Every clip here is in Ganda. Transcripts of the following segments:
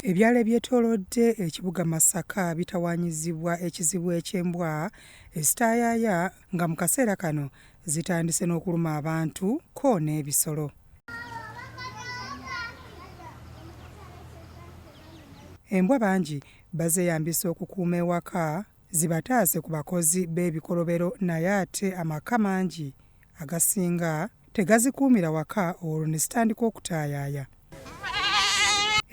Ebyalo ebyetoolodde ekibuga Masaka bitawaanyizibwa ekizibu eky'embwa ezitaayaaya nga mu kaseera kano zitandise n'okuluma abantu ko n'ebisolo. Embwa bangi bazeeyambisa okukuuma ewaka zibataase ku bakozi b'ebikolobero naye ate amaka mangi agasinga tegazikuumira waka olwo ne zitandika okutaayaaya.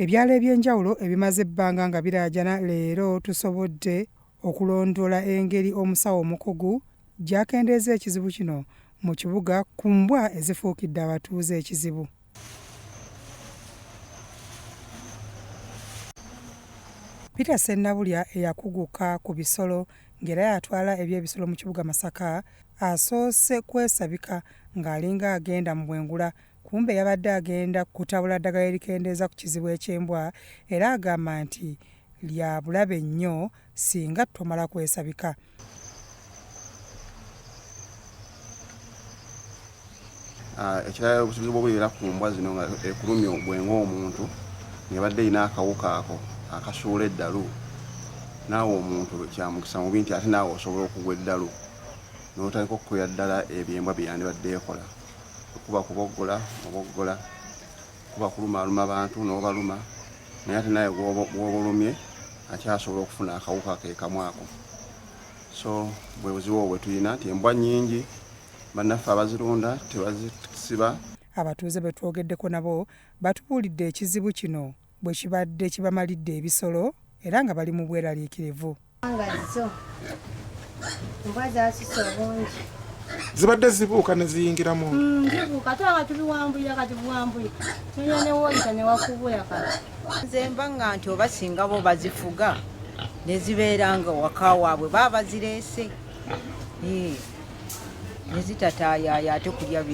Ebyalo eby'enjawulo ebimaze ebbanga nga biraajana leero tusobodde okulondoola engeri omusawo omukugu gy'akendeeza ekizibu kino mu kibuga ku mbwa ezifuukidde abatuuze ekizibu. Peter Ssennabulya eyakuguka ku bisolo ng'era y'atwala eby'ebisolo mu kibuga Masaka asoose kwesabika ng'alinga agenda mu bwengula kumbe yabadde agenda kutabula ddagala erikendeeza ku kizibu eky'embwa era agamba nti lya bulabe nnyo singa tomala kwesabika. Ekirala obuzibu obubeera ku mbwa zino nga ekulumya gwe ng'omuntu ng'ebadde erina akawuka ako akasuula eddalu, naawe omuntu kya mukisa mubi nti ate naawe osobola okugwa eddalu n'otandika okukolera ddala ebyo embwa bye yandibadde ekola. Kuba kuboggola oboggola, kuba kulumaaluma bantu n'obaluma naye ate naawe gw'oba olumye akyasobola okufuna akawuka ke kamu ako. So bwe buzibu obwo bwe tulina nti embwa nnyingi. Bannaffe abazirunda tebazisiba. Abatuuze be twogeddeko nabo batubuulidde ekizibu kino bwe kibadde kibamalidde ebisolo era nga bali mu bweraliikirivu. Nga zo embwa zasuse obungi. Zibadde zibuuka ne ziyingiramu. Zibuuka ate nga tubiwambulira kati buwambuli nonya ne woyita ne wakubula kati. Nze mba nga nti oba singa bo bazifuga ne zibeera nga waka waabwe baba bazireese. Ne zitataayaaya ate kulya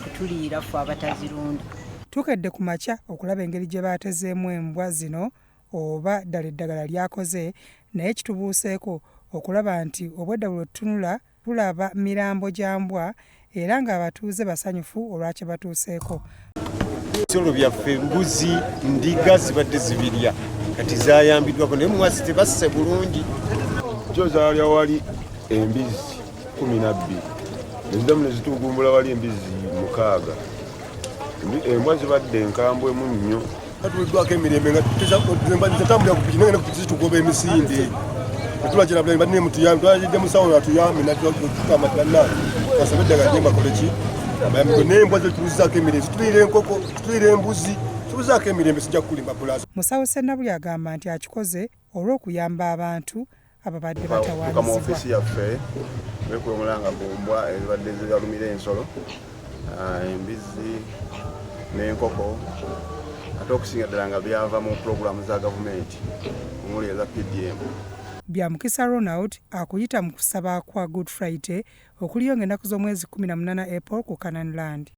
kutuliira ffe abatazirunda. Tukedde ku makya okulaba engeri gye baatezeemu embwa zino oba ddala eddagala lyakoze naye kitubuuseeko okulaba nti obwedda buli lwe tutunula tulaba mirambo gya mbwa era ng'abatuuze basanyufu olwa kye batuuseeko. Ebisolo byaffe mbuzi, ndiga zibadde zibirya kati zayambiddwako naye muwazi tebasse bulungi. Kyo zaalya wali embizzi 12 neziddamu nezitugumbula wali embizzi 6. Embwa zibadde enkambwemu nnyo. Tuweddwako emirembe nga tetambulira ku piki naye nga ne ku piki zitugoba emisinde. Tetulakira bulala banne mutuyambe twalidde musawo atuyambe natutugamba bannange basabe eddagala gye bakole ki bayambeko naye embwa zo tubuzaako emirembe zituliira enkoko zituliira embuzi tubuzaako emirembe sijja kukulimba bulaza. Musawo Ssennabulya agamba nti akikoze olw'okuyamba abantu ababadde Tuka mu batawaanyizibwa. ofiisi yaffe bekwemulanga ku mbwa ezibadde zibalumira ensolo, embizzi n'enkoko ate okusinga ddala nga byava mu pulogulaamu za gavumenti omuli eza PDM. Bya Mukisa Ronald akuyita mu kusaba kwa Good Friday okuliyo ng'ennaku z'omwezi 18 April ku Canaan Land.